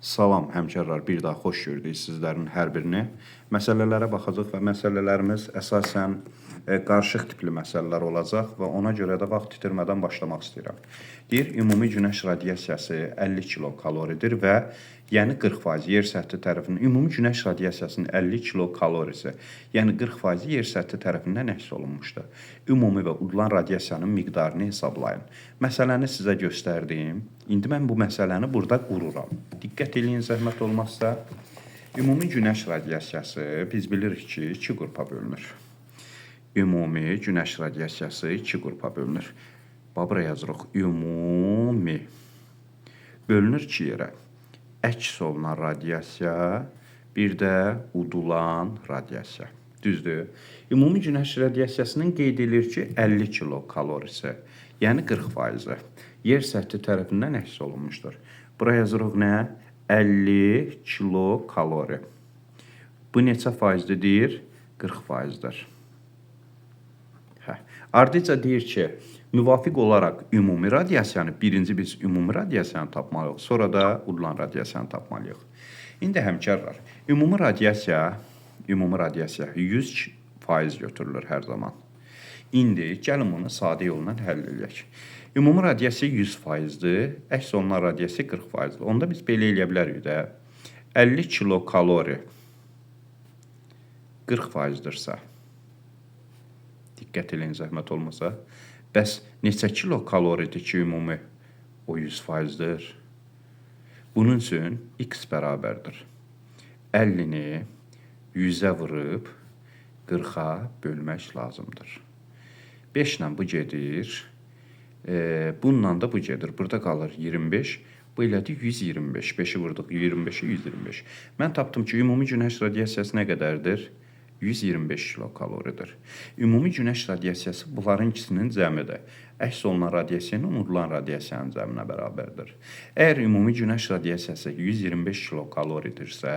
Salam həmkarlar, bir daha xoş gördük sizlərin hər birini. Məsələlərə baxacaq və məsələlərimiz əsasən qarışıq tipli məsələlər olacaq və ona görə də vaxt itirmədən başlamaq istəyirəm. Deyir, ümumi günəş radiasiyası 50 kilokaloridir və yəni 40% yer səthi tərəfindən ümumi günəş radiasiyasının 50 kilokalorisi, yəni 40% yer səthi tərəfindən əks olunmuşdur. Ümumi və udulan radiasiyanın miqdarını hesablayın. Məsələni sizə göstərdim. İndi mən bu məsələni burada qururam. Diqqət eləyin, zəhmət olmazsa. Ümumi günəş radiasiyası biz bilirik ki, iki qrupa bölünür. Ümumi günəş radiasiyası iki qrupa bölünür. Bax, bura yazırıq. Ümumi bölünür iki yerə. Əks olunan radiasiya, bir də udulan radiasiya. Düzdür? Ümumi günəş radiasiyasının qeyd edilir ki, 50 kilokalorisi, yəni 40% yer səthi tərəfindən əks olunmuşdur. Bura yazırıq nə? 50 kilokalori. Bu neçə faizdir deyir? 40%-dir. Hə. Ardıca deyir ki, müvafiq olaraq ümumi radiasiyanı, birinci biz ümumi radiasiyanı tapmalıyıq, sonra da udulan radiasiyanı tapmalıyıq. İndi həmkarlar, ümumi radiasiya 100% götürülür hər zaman. İndi gəlin bunu sadə yolla həll eləyək. Ümumi radiasiya 100%-dir, əks olunan radiasiya 40%-dir. Onda biz belə eləyə bilərik də, 50 kilokalori 40%-dirsə, diqqət eləyin, zəhmət olmasa. Bəs neçə kilokaloridir ki, ümumi? O 100%-dir. Bunun üçün x bərabərdir. 50-ni 100-ə vurub 40-a bölmək lazımdır. 5 ilə bu gedir. Bununla da bu gedir. Burada qalır 25. Bu elədi 125. 5-i vurduq 25-i 125. Mən tapdım ki, ümumi günəş radiasiyası nə qədərdir? 125 kilokaloridir. Ümumi günəş radiasiyası bunların ikisinin cəmidir. Əks olunan radiasiyanın unudulan radiasiyanın cəminə bərabərdir. Əgər ümumi günəş radiasiyası 125 kilokaloridirsə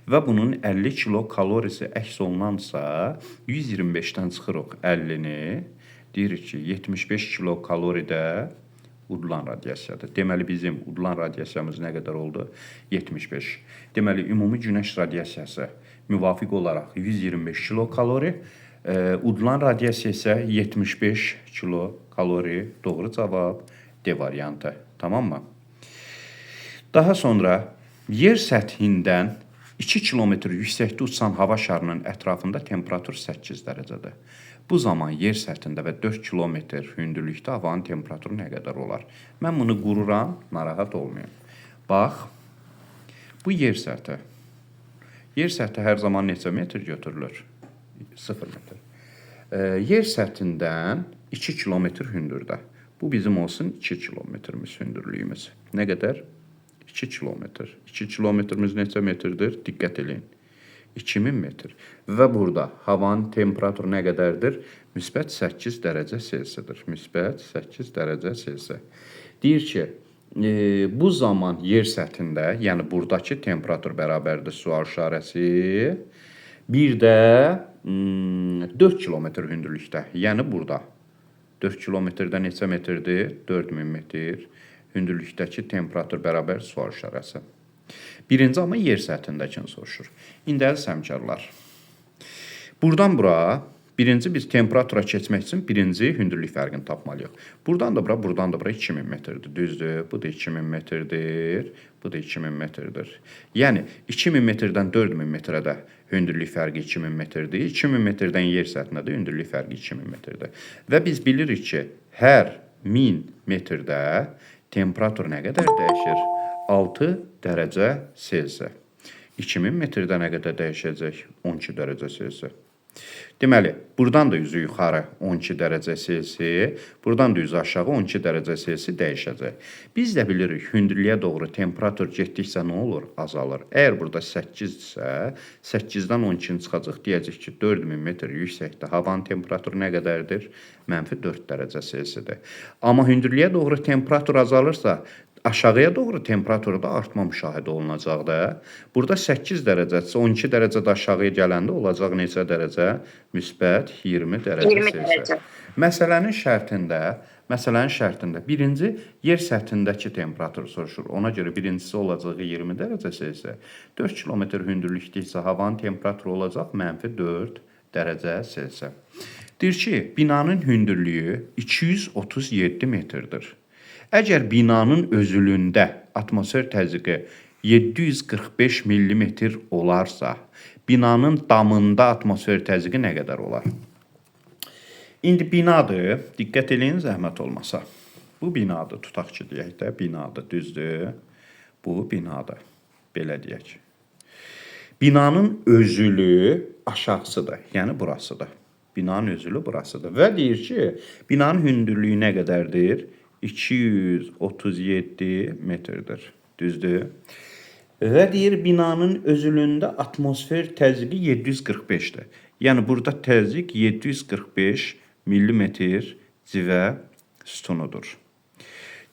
və bunun 50 kilokalorisi əks olunansa, 125-dən çıxırıq 50-ni, deyirik ki, 75 kilokalori də udulan radiasiyadır. Deməli, bizim udulan radiasiyamız nə qədər oldu? 75. Deməli, ümumi günəş radiasiyası müvafiq olaraq 125 kilokalori, udulan radiasiya isə 75 kilokalori. Doğru cavab D variantı. Tamam mı? Daha sonra yer səthindən 2 kilometr yüksəkdə uçan hava şarının ətrafında temperatur 8 dərəcədir. Bu zaman yer səthində və 4 kilometr hündürlükdə havanın temperaturu nə qədər olar? Mən bunu qururam, narahat olmayın. Bax, bu yer səthi. Yer səthi hər zaman neçə metr götürülür? 0 metr. Yer səthindən 2 kilometr hündürdə. Bu bizim olsun 2 kilometrimiz hündürlüyümüz. Nə qədər? 2 kilometr. 2 kilometrimiz neçə metrdir? Diqqət eləyin. 2000 metr. Və burada havanın temperaturu nə qədərdir? Müsbət 8 dərəcə Selsidir. Müsbət 8 dərəcə Selsi. Deyir ki, bu zaman yer səthində, yəni buradakı temperatur bərabərdir sual işarəsi, bir də 4 kilometr hündürlükdə, yəni burada. 4 kilometrdə neçə metrdir? 4000 metr. Hündürlükdəki temperatur bərabər sual işarəsi. Birinci amma yer səthindəkini soruşur. İndi əziz həmkarlar, buradan bura birinci biz temperatura keçmək üçün birinci hündürlük fərqini tapmalıyıq. Buradan da bura, buradan da bura 2000 metrdir. Düzdür? Bu da 2000 metrdir. Bu da 2000 metrdir. Yəni 2000 metrdən 4000 metrə də hündürlük fərqi 2000 metrdir. 2000 metrdən yer səthinə də hündürlük fərqi 2000 metrdir. Və biz bilirik ki, hər 1000 metrdə temperatur nə qədər dəyişir? 6 dərəcə Selsi. 2000 metrdə nə qədər dəyişəcək? 12 dərəcə Selsi. Deməli, buradan da üzü yuxarı 12 dərəcə Selsi, buradan da üzü aşağı 12 dərəcə Selsi dəyişəcək. Biz də bilirik, hündürlüyə doğru temperatur getdikcə nə olur? Azalır. Əgər burada 8-dirsə, 8-dən 12-ni çıxacaq, deyəcək ki, 4000 metr yüksəkdə havanın temperaturu nə qədərdir? Mənfi 4 dərəcə Selsidir. Amma hündürlüyə doğru temperatur azalırsa, Aşağıya doğru temperaturda artma müşahidə olunacaq da. Burada 8 dərəcədirsə, 12 dərəcə də aşağıya gələndə olacaq neçə dərəcə? Müsbət 20 dərəcə 20 Selsi. Dərəcə. Məsələnin şərtində birinci yer səthindəki temperatur soruşur. Ona görə birincisi olacaq 20 dərəcə Selsi. 4 kilometr hündürlükdə isə havanın temperaturu olacaq mənfi 4 dərəcə Selsi. Deyir ki, binanın hündürlüyü 237 metrdir. Əgər binanın özülündə atmosfer təzyiqi 745 millimetr olarsa, binanın damında atmosfer təzyiqi nə qədər olar? İndi binadır. Diqqət eləyin zəhmət olmasa. Bu binadır, tutaq ki, deyək də, binadır, düzdür? Bu binadır. Belə deyək. Binanın özülü aşağısıdır, yəni burasıdır. Binanın özülü burasıdır. Və deyir ki, binanın hündürlüyü nə qədərdir? 237 metrdir. Düzdür? Və deyir, binanın özülündə atmosfer təzyiqi 745-dir. Yəni burada təzyiq 745 millimetr civə sütunudur.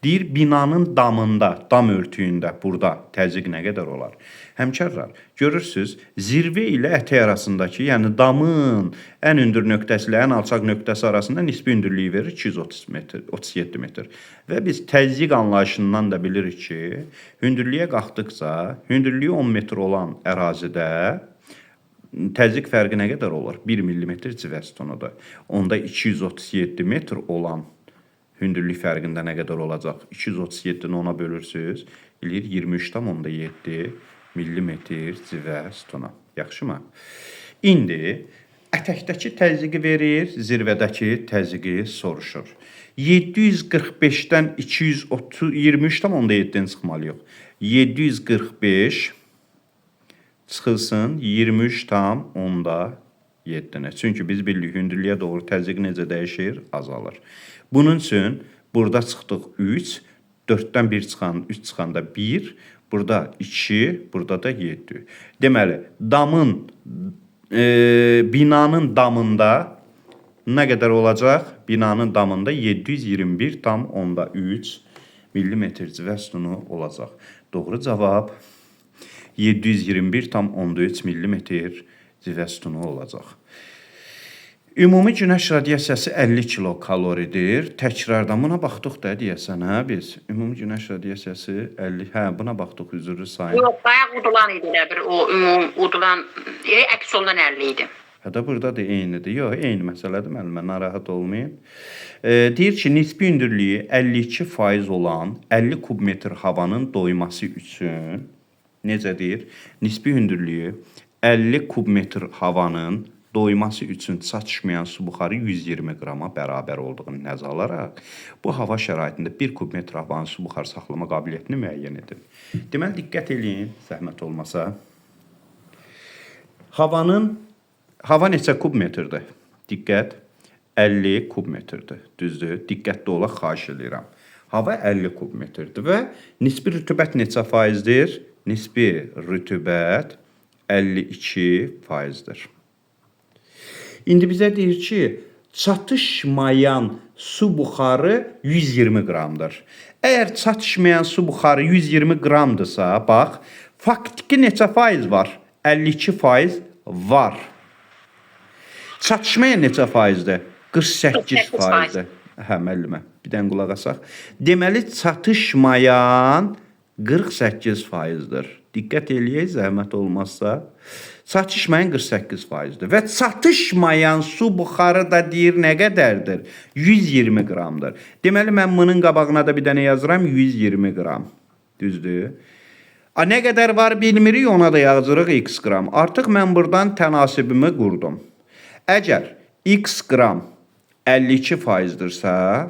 Deyir, binanın damında, dam örtüyündə burada təzyiq nə qədər olar? Həmkarlar, görürsüz, zirvə ilə ətək arasındakı, yəni damın ən hündür nöqtəsi ilə ən alçaq nöqtəsi arasında nisbi hündürlüyü verir 230 metr, 37 metr. Və biz təzyiq anlayışından da bilirik ki, hündürlüyə qalxdıqca, hündürlüyü 10 metr olan ərazidə təzyiq fərqi nə qədər olur? 1 millimetr civə sütunudur. Onda 237 metr olan hündürlük fərqində nə qədər olacaq? 237-ni 10-a bölürsüz, eləyir 23,7 millimetr civə sütunu. Yaxşımı? İndi ətəkdəki təzyiqi verir, zirvədəki təzyiqi soruşur. 745-dən 23,7-ni çıxmalıyıq. 745 çıxılsın 23,7-ni. Çünki biz bilirik hündürlüyə doğru təzyiq necə dəyişir? Azalır. Bunun üçün burada çıxdıq 3, 4-dən 1 çıxan, 3 çıxanda 1, burada 2, burada da 7. Deməli, damın binanın damında nə qədər olacaq? Binanın damında 721,3 millimetr civə sütunu olacaq. Doğru cavab 721,3 millimetr civə sütunu olacaq. Ümumi günəş radiasiyası 50 kilokaloridir. Təkrardan buna baxdıq da deyəsən, hə biz. Ümumi günəş radiasiyası 50, hə buna baxdıq, üzrlü sayın. Yox, bayaq udulan idi elə bir o ümumi udulan, əks olunan 50 idi. Hə də burada da eynidir. Yox, eyni məsələdir müəllimə, narahat olmayın. Deyir ki, nisbi hündürlüyü 52% olan 50 kubmetr havanın doyması üçün necə deyir? Nisbi hündürlüyü 50 kubmetr havanın doyması üçün çatışmayan su buxarı 120 qrama bərabər olduğunu nəzərə alaraq, bu hava şəraitində 1 kubmetr havanın su buxarı saxlama qabiliyyətini müəyyən edin. Deməli, diqqət eləyin, zəhmət olmasa. Hava neçə kubmetrdir? Diqqət, 50 kubmetrdir. Düzdür? Diqqətli olaq, xahiş eləyirəm. Hava 50 kubmetrdir və nisbi rütubət neçə faizdir? Nisbi rütubət 52 faizdir. İndi bizə deyir ki, çatışmayan su buxarı 120 qramdır. Əgər çatışmayan su buxarı 120 qramdırsa, bax, faktiki neçə faiz var? 52 faiz var. Çatışmayan neçə faizdir? 48 48 faizdir. Hə, müəllimə, bir dənə qulaq asaq. Deməli, çatışmayan 48 faizdir. Diqqət eləyək, zəhmət olmazsa. Çatışmayan 48 faizdir. Və çatışmayan su buxarı da deyir nə qədərdir? 120 qramdır. Deməli, mən bunun qabağına da bir dənə yazıram 120 qram. Düzdür? A, nə qədər var bilmirik, ona da yazırıq x qram. Artıq mən buradan tənasibimi qurdum. Əgər x qram 52 faizdirsə,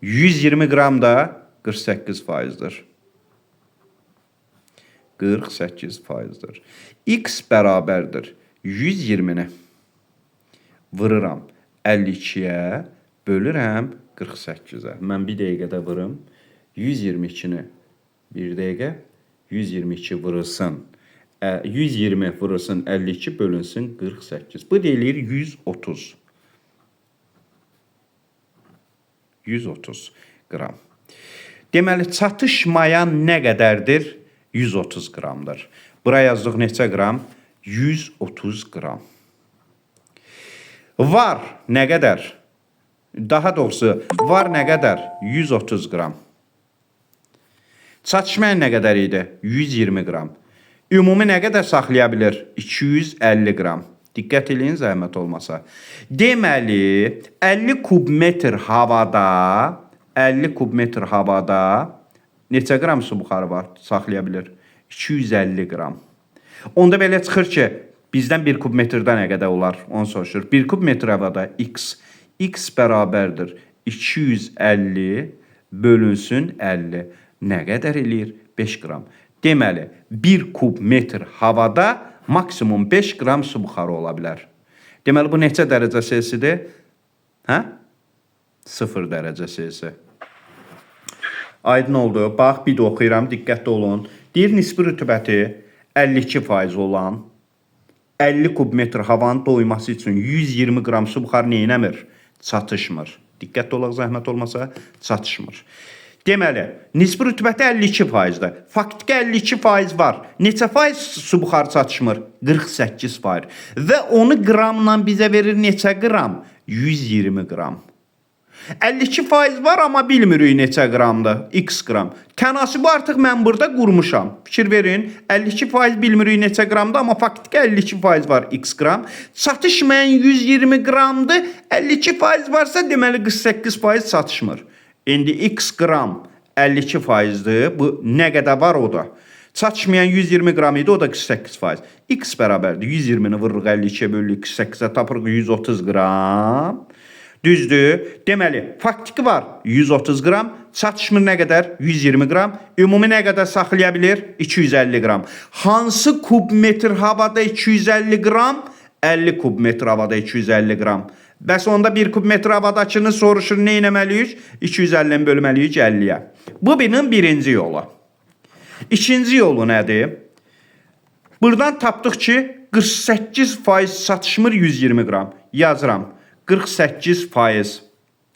120 qram da 48 faizdir. 48 faizdir. X bərabərdir 120-ni vururam 52-yə, bölürəm 48-ə. Mən bir dəqiqədə vurum. 122-ni bir dəqiqə, 122 vurulsun. 120 vurulsun 52 bölünsün 48. Bu da eləyir 130. 130. qram. Deməli, çatışmayan nə qədərdir? 130 qramdır. Bura yazdıq neçə qram? 130 qram. Var nə qədər? Daha doğrusu, var nə qədər? 130 qram. Çatışmayan nə qədər idi? 120 qram. Ümumi nə qədər saxlaya bilir? 250 qram. Diqqət eləyin, zəhmət olmasa. Deməli, 50 kubmetr havada, 50 kubmetr havada neçə qram su buxarı var, saxlaya bilir? 250 qram. Onda belə çıxır ki, bizdən 1 kubmetrdə nə qədər olar? Onu soruşur. 1 kubmetr havada x, x bərabərdir 250 bölünsün 50. Nə qədər eləyir? 5 qram. Deməli, 1 kubmetr havada maksimum 5 qram su buxarı ola bilər. Deməli, bu neçə dərəcə Selsidir? Hə? 0 dərəcə Selsi. Aydın oldu. Bax, bir də oxuyuram, diqqətli olun. Deyir, nisbi rütubəti 52% olan 50 kubmetr havanın doyması üçün 120 qram su buxarı nə eləmir? Çatışmır. Diqqətli olaq, zəhmət olmasa, çatışmır. Deməli, nisbi rütubəti 52%-dir. Faktiki 52% var. Neçə faiz su buxarı çatışmır? 48%. Və onu qramla bizə verir neçə qram? 120 qram. 52% var, amma bilmirik neçə qramdır. X qram. Tənasibi artıq mən burada qurmuşam. Fikir verin, 52% bilmirik neçə qramdır, amma faktiki 52% var X qram. Çatışmayan 120 qramdır. 52% varsa, deməli 48% çatışmır. İndi X qram 52%-dir. Bu nə qədər var o da. Çatışmayan 120 qram idi, o da 48%. X bərabərdir. 120-ni vururuq 52-yə bölürük 48-ə, tapırıq 130 qram. Düzdür. Deməli, faktiki var 130 qram. Çatışmır nə qədər? 120 qram. Ümumi nə qədər saxlaya bilir? 250 qram. Hansı kubmetr havada 250 qram? 50 kubmetr havada 250 qram. Bəs onda 1 kubmetr havadakını soruşur, nə etməliyik? 250-ni bölməliyik 50-yə. Bu birinin birinci yolu. İkinci yolu nədir? Buradan tapdıq ki, 48% çatışmır 120 qram. Yazıram. 48%,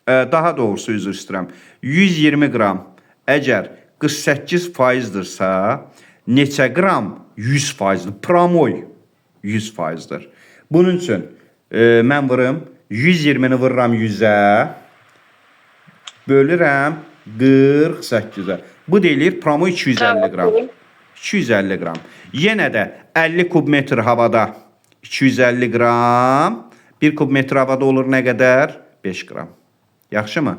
daha doğrusu üzr istəyirəm, 120 qram əgər 48%-dirsə, neçə qram 100%-dir? Pramoy 100%-dir. Bunun üçün mən vurum, 120-ni vururam 100-ə, bölürəm 48-ə. Bu deyilir pramoy 250 qram. 250 qram. Yenə də 50 kubmetr havada 250 qram. 1 kubmetr havada olur nə qədər? 5 qram. Yaxşımı?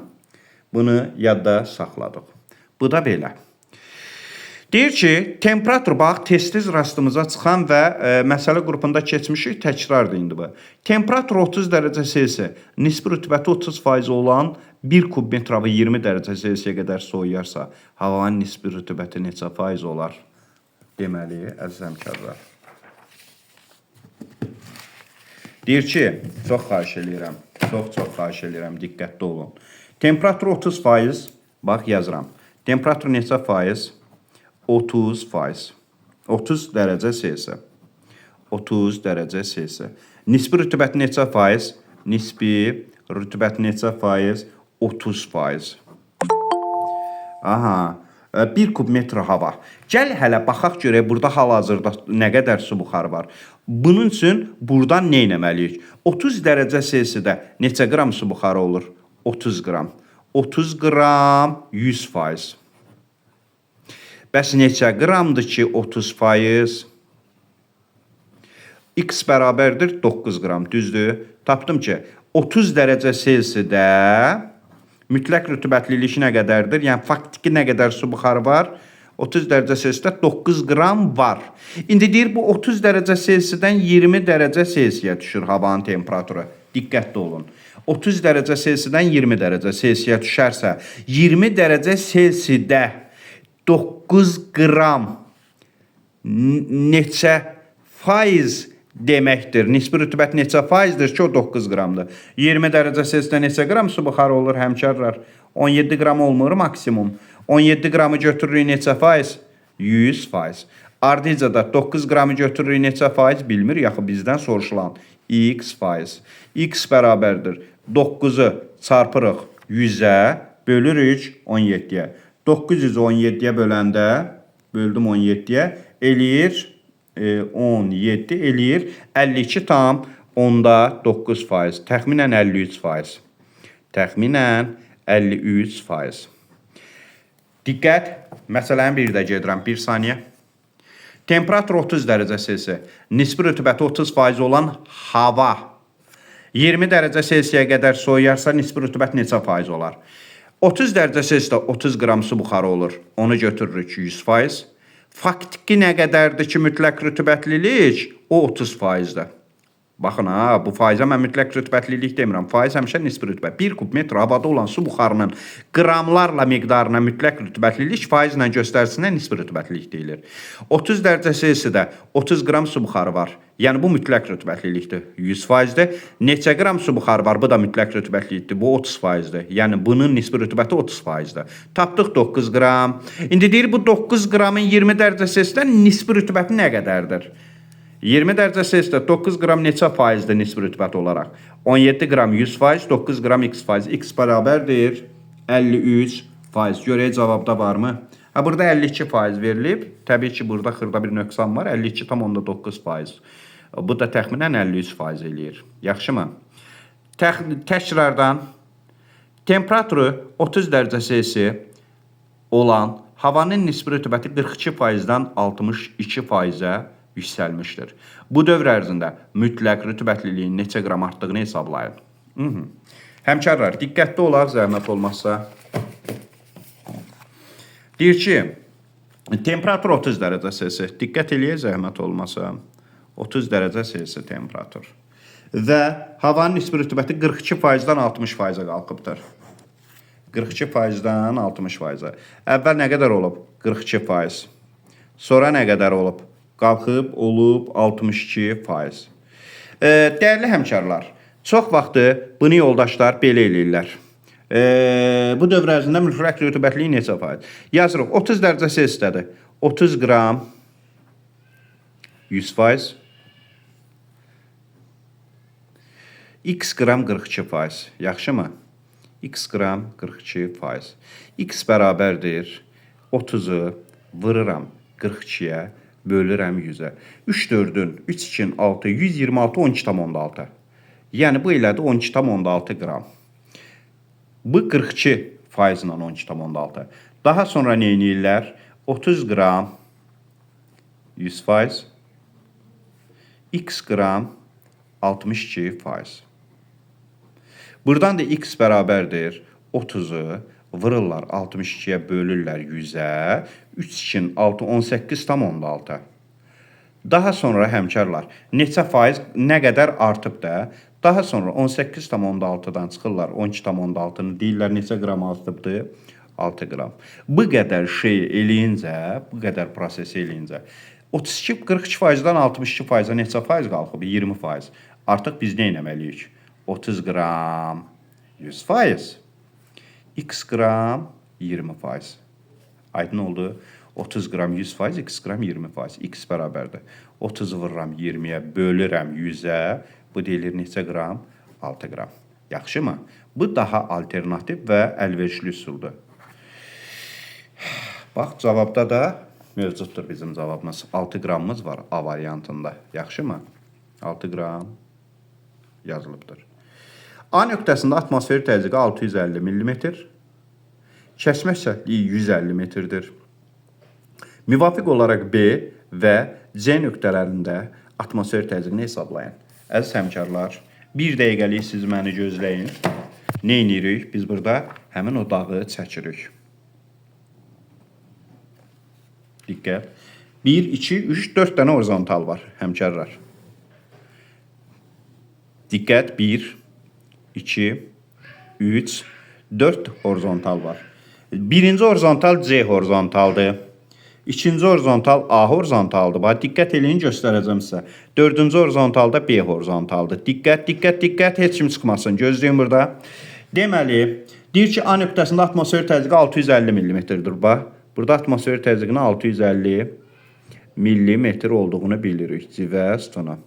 Bunu yadda saxladıq. Bu da belə. Deyir ki, temperatur, bax, tez-tez rastımıza çıxan və məsələ qrupunda keçmişik, təkrardır indi bu. Temperatur 30 dərəcə Selsi, nisbi rütubəti 30% olan 1 kubmetr hava 20 dərəcə Selsiyə qədər soyuyarsa, havanın nisbi rütubəti neçə faiz olar? Deməli, əziz həmkarlar. Deyir ki, çox xahiş eləyirəm, çox-çox xahiş eləyirəm, diqqətli olun. Temperatur 30%, bax yazıram. Temperatur neçə faiz? 30%. 30 dərəcə Selsi. 30 dərəcə Selsi. Nisbi rütubət neçə faiz? Nisbi rütubət neçə faiz? 30%. Aha, 1 kubmetr hava. Gəl hələ baxaq görək burada hal-hazırda nə qədər su buxarı var. Bunun üçün buradan nə etməliyik? 30 dərəcə Selsidə neçə qram su buxarı olur? 30 qram. 30 qram 100%. Bəs neçə qramdır ki 30%? X bərabərdir 9 qram, düzdür? Tapdım ki 30 dərəcə Selsidə mütləq rütubətlilik nə qədərdir? Yəni faktiki nə qədər su buxarı var? 30 dərəcə Selsidə 9 qram var. İndi deyir bu 30 dərəcə Selsidən 20 dərəcə Selsiyə düşür havanın temperaturu. Diqqətli olun. 30 dərəcə Selsidən 20 dərəcə Selsiyə düşərsə, 20 dərəcə Selsidə 9 qram neçə faiz deməkdir? Nisbi rütubət neçə faizdir ki, o 9 qramdır. 20 dərəcə Selsidə neçə qram su buxarı olur həmkarlar? 17 qram olmur maksimum. 17 qramı götürürük neçə faiz? 100 faiz. Ardıca da 9 qramı götürürük neçə faiz? Bilmir, yaxı bizdən soruşulan x faiz. X bərabərdir. 9-u çarpırıq 100-ə, Bölürük 17-yə. 917-yə böləndə, böldüm 17-yə, eləyir 17 eləyir 52,9%. Təxminən 53%. Təxminən 53%. Diqqət, məsələni bir də gedirəm. Bir saniyə. Temperatur 30 dərəcə Selsi, nisbi rütubəti 30% olan hava 20 dərəcə Selsiyə qədər soyuyarsa nisbi rütubət neçə faiz olar? 30 dərəcə Selsidə 30 qram su buxarı olur. Onu götürürük 100%. Faktiki nə qədərdir ki, mütləq rütubətlilik? O 30%-dir. Baxın ha, bu faizə mən mütləq rütubətlilik demirəm. Faiz həmişə nisbi rütubət. 1 kub metr havada olan su buxarının qramlarla miqdarına mütləq rütubətlilik faizlə göstəricisindən nisbi rütubətlilik deyilir. 30 dərəcə Selsidə 30 qram su buxarı var. Yəni bu mütləq rütubətlilikdir. 100%-dir. Neçə qram su buxarı var? Bu da mütləq rütubətlilikdir. Bu 30%-dir. Yəni bunun nisbi rütubəti 30%-dir. Tapdıq 9 qram. İndi deyir bu 9 qramın 20 dərəcə Selsidə nisbi rütubəti nə qədərdir? 20 dərəcə Selsidə 9 qram neçə faizdir nisbi rütubət olaraq? 17 qram 100%, 9 qram x faiz. X bərabərdir 53%. Görək cavabda varmı? Ha, burada 52% verilib. Təbii ki, burada xırda bir nöqsan var. 52,9%. Bu da təxminən 53% eləyir. Yaxşımı? Təkrardan temperaturu 30 dərəcə Selsi olan havanın nisbi rütubəti 42%-dən 62%-ə yüksəlmişdir. Bu dövr ərzində mütləq rütubətliliyin neçə qram artdığını hesablayın. Həmkarlar, diqqətli olaq, zəhmət olmazsa. Deyir ki, temperatur 30 dərəcə Selsi. Diqqət eləyək, zəhmət olmasa. 30 dərəcə Selsi temperatur. Və havanın nisbi rütubəti 42%-dən 60%-ə qalxıbdır. 42%-dən 60%-ə. Əvvəl nə qədər olub? 42%. Sonra nə qədər olub? Qalxıb olub 62%. Dəyərli həmkarlar, çox vaxtı bunu yoldaşlar belə eləyirlər. Bu dövr ərzində mütləq rütubətliyi neçə faiz? Yazırıq, 30 dərəcə Selsidədir. 30 qram 100%. X qram 42%. Yaxşımı? X qram 42%. X bərabərdir 30-u vururam 42-yə, bölürəm 100-ə. 3 4-ün, 3 2-nin 6, 126, 12,6. Yəni bu elədi 12,6 qram. Bu 42% ilə 12,6. Daha sonra nə eləyirlər? 30 qram 100%, x qram 62%. Buradan da x bərabərdir 30-u vururlar 62-yə bölürlər 100-ə. 3 2-nin 6, 18,6. Daha sonra həmkarlar neçə faiz nə qədər artıb da? Daha sonra 18,6-dan çıxırlar 12,6-nı deyirlər neçə qram artıbdır? 6 qram. Bu qədər şey eləyincə, bu qədər proses eləyincə 32 42%-dən 62%-ə neçə faiz qalxıb? 20%. Artıq biz nə etməliyik? 30 qram 100%. X qram 20%. Aydın oldu? 30 qram 100%, x qram 20%. X bərabərdir. 30 vururam 20-yə, bölürəm 100-ə. Bu deyilir neçə qram? 6 qram. Yaxşımı? Bu daha alternativ və əlverişli üsuldur. Bax, cavabda da mövcuddur bizim cavabımız. 6 qramımız var A variantında. Yaxşımı? 6 qram yazılıbdır. A nöqtəsində atmosfer təzyiqi 650 millimetr, kəsmə yüksəkliyi 150 metrdir. Müvafiq olaraq B və C nöqtələrində atmosfer təzyiqini hesablayın. Əziz həmkarlar, bir dəqiqəlik siz məni gözləyin. Nə edirik? Biz burada həmin o dağı çəkirik. Diqqət. 1, 2, 3, 4 dənə horizontal var, həmkarlar. Diqqət. 1, 2, 3, 4 horizontal var. Birinci horizontal C horizontaldır. İkinci horizontal A horizontaldır. Bax, diqqət eləyin, göstərəcəm sizə. Dördüncü horizontalda B horizontaldır. Diqqət, diqqət, diqqət, heç kim çıxmasın. Gözləyin burada. Deməli, deyir ki, A nöqtəsində atmosfer təzyiqi 650 millimetrdir. Bax, burada atmosfer təzyiqinin 650 millimetr olduğunu bilirik. Civə sütunu.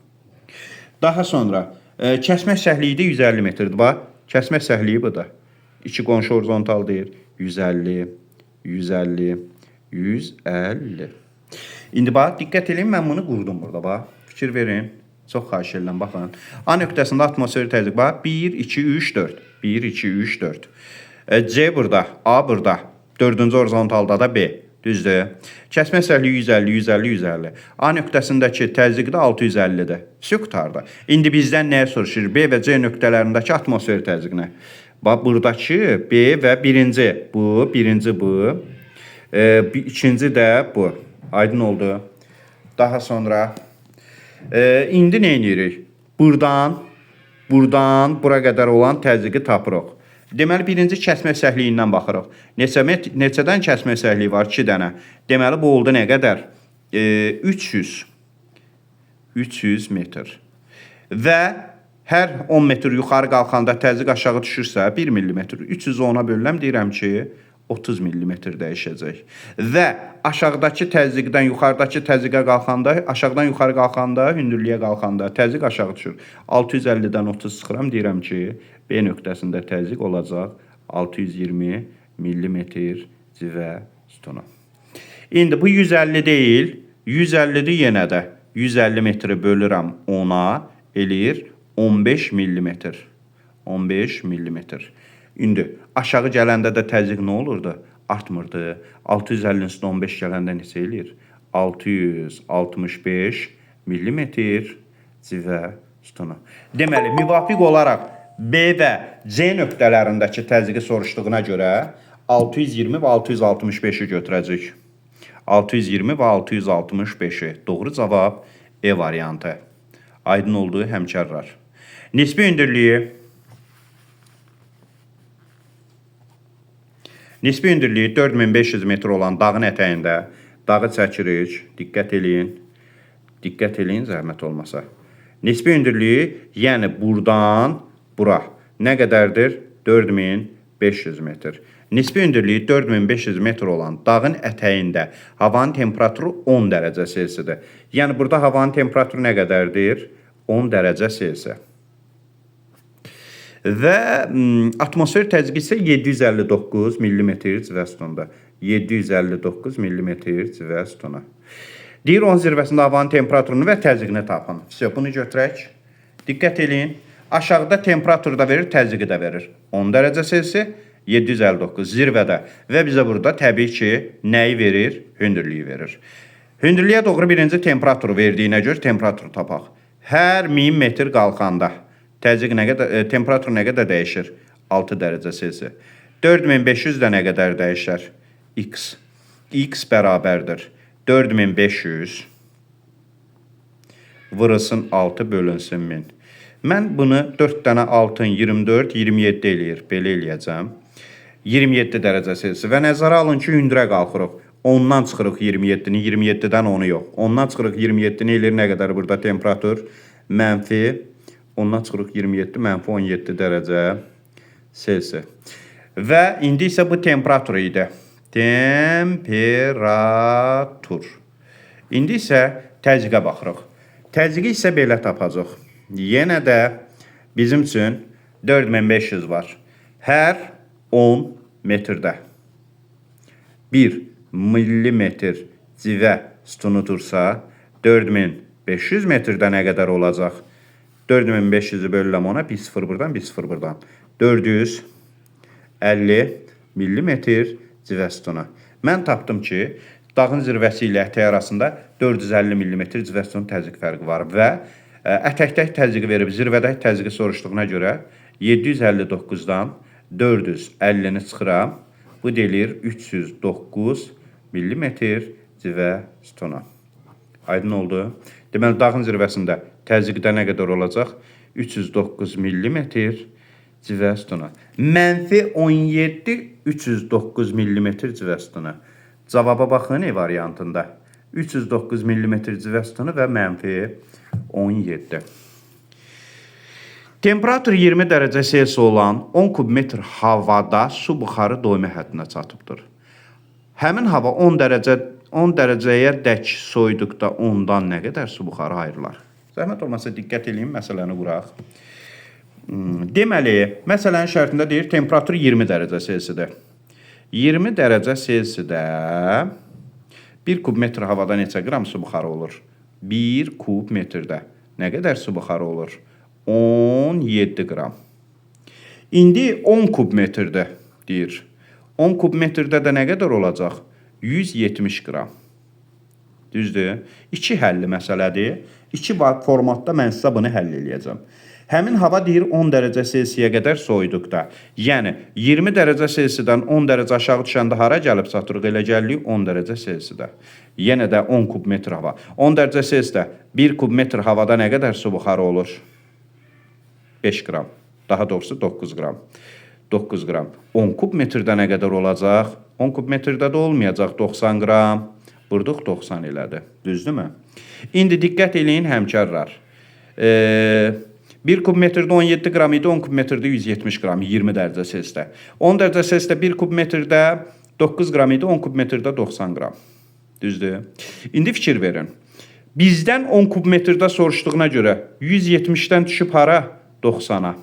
Daha sonra kəsmə yüksəkliyi də 150 metrdir. Bax, kəsmə yüksəkliyi budur. İki qonşu horizontal deyir. 150, 150, 150. İndi bax, diqqət eləyin, mən bunu qurdum burada bax. Fikir verin. Çox xahiş edirəm, baxın. A nöqtəsində atmosfer təzyiqi bax 1, 2, 3, 4. 1, 2, 3, 4. C burada, A burada. Dördüncü horizontalda da B. Düzdür. Kəsmə səliyi 150, 150, 150. A nöqtəsindəki təzyiq də 650-dir. Vəsə qurtardı. İndi bizdən nəyə soruşur? B və C nöqtələrindəki atmosfer təzyiqinə. Bax buradakı B və birinci bu, birinci bu. İkinci də bu. Aydın oldu. Daha sonra indi nə edirik? Buradan, buradan bura qədər olan təzyiqi tapırıq. Deməli, birinci kəsmə səhliyindən baxırıq. Neçədən kəsmə səhliyi var? 2 dənə. Deməli, bu oldu nə qədər? 300. 300 metr. Və hər 10 metr yuxarı qalxanda təzyiq aşağı düşürsə 1 millimetr. 300-ü 10-a bölürəm, deyirəm ki, 30 millimetr dəyişəcək. Və aşağıdakı təzyiqdən yuxarıdakı təzyiqə qalxanda, aşağıdan yuxarı qalxanda, hündürlüyə qalxanda təzyiq aşağı düşür. 650-dən 30 çıxıram, deyirəm ki, B nöqtəsində təzyiq olacaq 620 millimetr civə sütunu. İndi bu 150 deyil, 150-dir yenə də. 150 metri bölürəm 10-a, eləyir 15 millimetr. 15 millimetr. İndi aşağı gələndə də təzyiq nə olurdu? Artmırdı. 650-nin üstünə 15 gələndə neçə eləyir? 665 millimetr civə sütunu. Deməli, müvafiq olaraq B və C nöqtələrindəki təzyiqi soruşduğuna görə 620 və 665-i götürəcək. 620 və 665-i. Doğru cavab E variantı. Aydın oldu həmkarlar. Nisbi hündürlüyü. Nisbi hündürlüyü 4500 metr olan dağın ətəyində dağı çəkirik. Diqqət eləyin. Diqqət eləyin zəhmət olmasa. Nisbi hündürlüyü, yəni buradan bura nə qədərdir? 4500 metr. Nisbi hündürlüyü 4500 metr olan dağın ətəyində havanın temperaturu 10 dərəcə Selsidir. Yəni burada havanın temperaturu nə qədərdir? 10 dərəcə Selsi. Və atmosfer təzyiqi isə 759 millimetr civə sütununda. 759 millimetr civə sütunu. Deyir, onun zirvəsində havanın temperaturunu və təzyiqini tapın. Vəsə, bunu götürək. Diqqət eləyin. Aşağıda temperaturu da verir, təzyiqi də verir. 10 dərəcə Selsi, 759 zirvədə. Və bizə burada təbii ki, nəyi verir? Hündürlüyü verir. Hündürlüyə doğru birinci temperaturu verdiyinə görə temperaturu tapaq. Hər 1000 metr qalxanda təzyiq nə qədər, temperatur nə qədər dəyişir? 6 dərəcə Selsi. 4500 də nə qədər dəyişər? X. X bərabərdir. 4500 vurulsun 6 bölünsün 1000. Mən bunu 4 dənə 6-ın 24, 27 eləyir. Belə eləyəcəm. 27 dərəcə Selsi. Və nəzərə alın ki, hündürə qalxırıq. 10-dan çıxırıq 27-ni, 27-dən 10-u yox. 10-dan çıxırıq 27-ni eləyir nə qədər burada temperatur? Mənfi. 10-dan çıxırıq 27, mənfi 17 dərəcə Selsi. Və indi isə bu temperatur idi. Temperatur. İndi isə təzyiqə baxırıq. Təzyiqi isə belə tapacaq. Yenə də bizim üçün 4500 var. Hər 10 metrdə 1 millimetr civə sütunu dursa, 4500 metrdə nə qədər olacaq? 4500-ü bölürəm ona, 1 0 buradan, 1 0 buradan. 450 millimetr civə sütunu. Mən tapdım ki, dağın zirvəsi ilə ətək arasında 450 millimetr civə sütunu təzyiq fərqi var və ətəkdəki təzyiqi verib zirvədəki təzyiqi soruşduğuna görə 759-dan 450-ni çıxıram. Bu deyilir 309 millimetr civə sütunu. Aydın oldu. Deməli, dağın zirvəsində təzyiqdə nə qədər olacaq? 309 millimetr civə sütunu. Mənfi 17 309 millimetr civə sütunu. Cavaba baxın E variantında. 309 millimetr civə sütunu və mənfi 17. Temperatur 20 dərəcə Selsi olan 10 kubmetr havada su buxarı doyma həddinə çatıbdır. Həmin hava 10 dərəcəyə dək soyuduqda ondan nə qədər su buxarı ayrılar? Zəhmət olmasa diqqət eləyin, məsələni quraq. Deməli, məsələnin şərtində deyir, temperatur 20 dərəcə Selsidir. 20 dərəcə Selsidə 1 kub metr havada neçə qram su buxarı olur? 1 kub metrdə nə qədər su buxarı olur? 17 qram. İndi 10 kub metrdə deyir. 10 kub metrdə də nə qədər olacaq? 170 qram. Düzdür? İki həlli məsələdir. İki formatda mən sizə bunu həll eləyəcəm. Həmin hava deyir 10 dərəcə Selsiyə qədər soyuduqda. Yəni 20 dərəcə Selsidən 10 dərəcə aşağı düşəndə hara gəlib çatırıq? Elə gəlirik 10 dərəcə Selsidə. Yenə də 10 kub metr hava. 10 dərəcə Selsidə 1 kub metr havada nə qədər su buxarı olur? 5 qram. Daha doğrusu 9 qram. 9 qram. 10 kub metrdə nə qədər olacaq? 10 kub metrdə də olmayacaq 90 qram. Vurduq 90 elədi. Düzdürmü? İndi diqqət eləyin həmkarlar. 1 kub metrdə 17 qram idi, 10 kub metrdə 170 qram, 20 dərəcə Selsidə. 10 dərəcə Selsidə 1 kub metrdə 9 qram idi, 10 kub metrdə 90 qram. Düzdür? İndi fikir verin. Bizdən 10 kub metrdə soruşduğuna görə 170-dən düşüb hara? 90-a.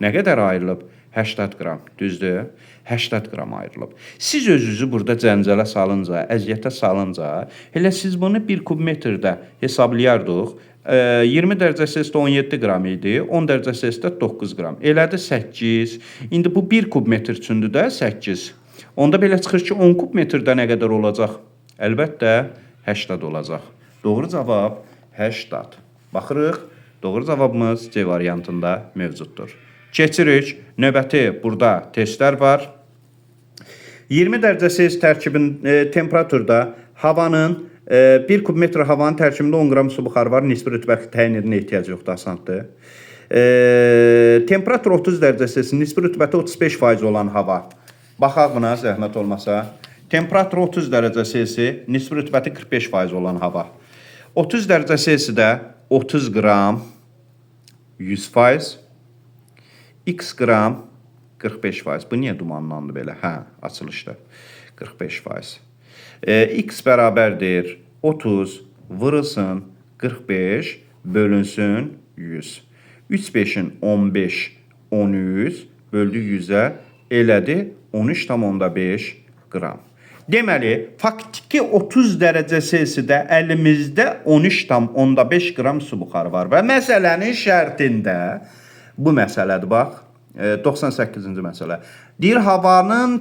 Nə qədər ayrılıb? 80 qram. Düzdür? 80 qram ayrılıb. Siz özünüzü burada cəncələ salınca, əziyyətə salınca, elə siz bunu 1 kub metrdə hesablayardıq. 20 dərəcə Selsidə 17 qram idi, 10 dərəcə Selsidə 9 qram. Elədi 8. İndi bu 1 kub metr üçündür də 8. Onda belə çıxır ki, 10 kub metrdə nə qədər olacaq? Əlbəttə 80 olacaq. Doğru cavab 80. Baxırıq, doğru cavabımız C variantında mövcuddur. Keçirik. Növbəti burada testlər var. 20 dərəcə Selsi tərkibin temperaturda havanın 1 kub metr havanın tərkibində 10 qram su buxarı var. Nisbi rütubət təyin edinə ehtiyac yoxdur, asandır. Temperatur 30 dərəcə Selsi, nisbi rütubəti 35% olan hava. Baxaq buna zəhmət olmasa. Temperatur 30 dərəcə Selsi, nisbi rütubəti 45% olan hava. 30 dərəcə Selsidə 30 qram 100%, X qram 45%. Bu niyə dumanlandı belə? Hə, açılışda. 45%. X bərabərdir 30 vurulsun 45 bölünsün 100. 3 5-in 15, 13 böldü 100-ə elədi 13,5 qram. Deməli, faktiki 30 dərəcə Selsidə əlimizdə 13,5 qram su buxarı var və məsələnin şərtində bu məsələdir bax. 98-ci məsələ. Deyir, havanın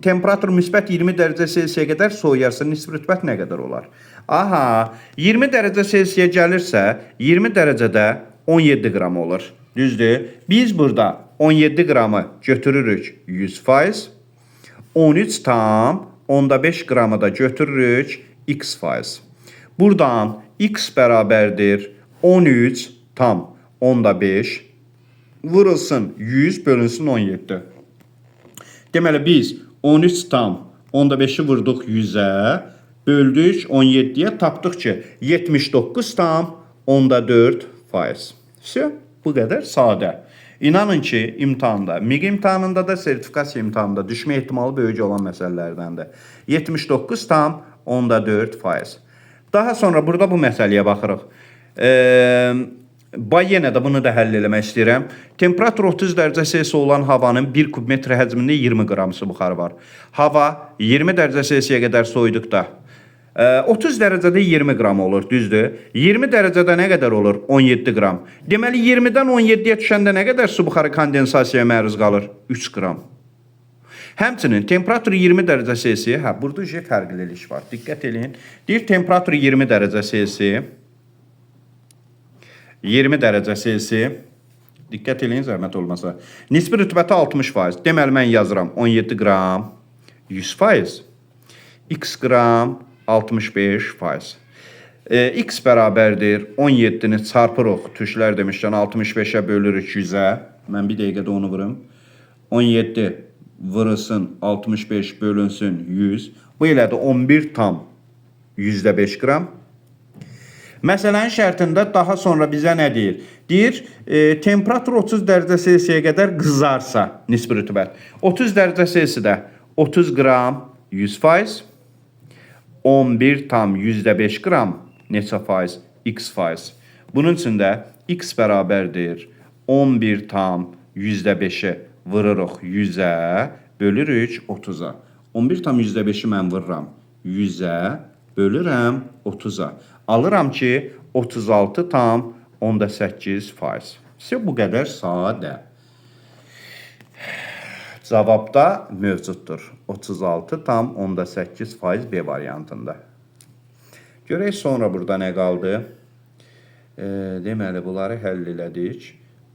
temperaturu müsbət 20 dərəcə Selsiyə qədər soyuyarsa, nisbi rütubət nə qədər olar? Aha, 20 dərəcə Selsiyə gəlirsə, 20 dərəcədə 17 qram olur. Düzdür? Biz burada 17 qramı götürürük 100%, 13,5 qramı da götürürük x faiz. Buradan x bərabərdir 13,5 vurulsun 100 bölünsün 17. Deməli biz 13,5-i vurduq 100-ə, böldük 17-yə, tapdıq ki 79,4 faiz. Vse, bu qədər sadə. İnanın ki, imtahanda, MİQ imtahanında da, sertifikasiya imtahanında düşmə ehtimalı böyük olan məsələlərdəndir. 79,4 faiz. Daha sonra burada bu məsələyə baxırıq. Bay yenə də bunu da həll eləmək istəyirəm. Temperatur 30 dərəcə Selsi olan havanın 1 kub metr həcmində 20 qram su buxarı var. Hava 20 dərəcə Selsiyə qədər soyuduqda 30 dərəcədə 20 qram olur, düzdür? 20 dərəcədə nə qədər olur? 17 qram. Deməli 20-dən 17-yə düşəndə nə qədər su buxarı kondensasiyaya məruz qalır? 3 qram. Həmçinin temperatur 20 dərəcə Selsi, hə, burada fərqlilik var. Diqqət eləyin. Deyir temperatur 20 dərəcə Selsi 20 dərəcə Selsi. Diqqət eləyin zəhmət olmasa. Nisbi rütubəti 60%. Deməli mən yazıram 17 qram 100%. X qram 65%. X bərabərdir 17-ni çarpırıq. Türklər demişkən 65-ə bölürük 100-ə. Mən bir dəqiqədə onu vurum. 17 vurulsun 65 bölünsün 100. Bu elədi 11,5 qram. Məsələnin şərtində daha sonra bizə nə deyir? Deyir, temperatur 30 dərəcə Selsiyə qədər qızarsa nisbi rütubət. 30 dərəcə Selsidə 30 qram 100%, 11,5 qram neçə faiz? X faiz. Bunun üçün də X bərabərdir 11,5-i vururuq 100-ə, bölürük 30-a. 11,5-i mən vururam 100-ə, bölürəm 30-a. Alıram ki, 36,8%. Sizə bu qədər sadə. Cavabda mövcuddur. 36,8% B variantında. Görək sonra burada nə qaldı? Deməli, bunları həll elədik.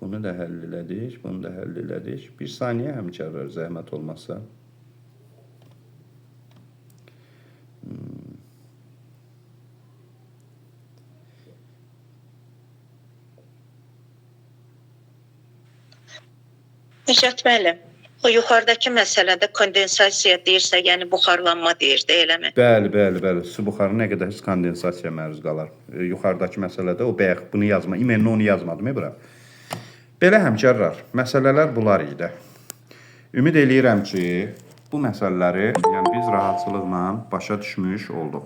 Bunu da həll elədik, bunu da həll elədik. Bir saniyə həmkarlar, zəhmət olmasa. Nicat müəllim, o yuxarıdakı məsələdə kondensasiya deyirsə, yəni buxarlanma deyir də, eləmi? Bəli, bəli, bəli. Su buxarı nə qədər heç kondensasiyaya məruz qalar. Yuxarıdakı məsələdə o bayaq bunu yazma, imenli onu yazmadım bura. Belə həmkarlar, məsələlər bunlar idi. Ümid eləyirəm ki, bu məsələləri yəni biz rahatçılıqla başa düşmüş olduq.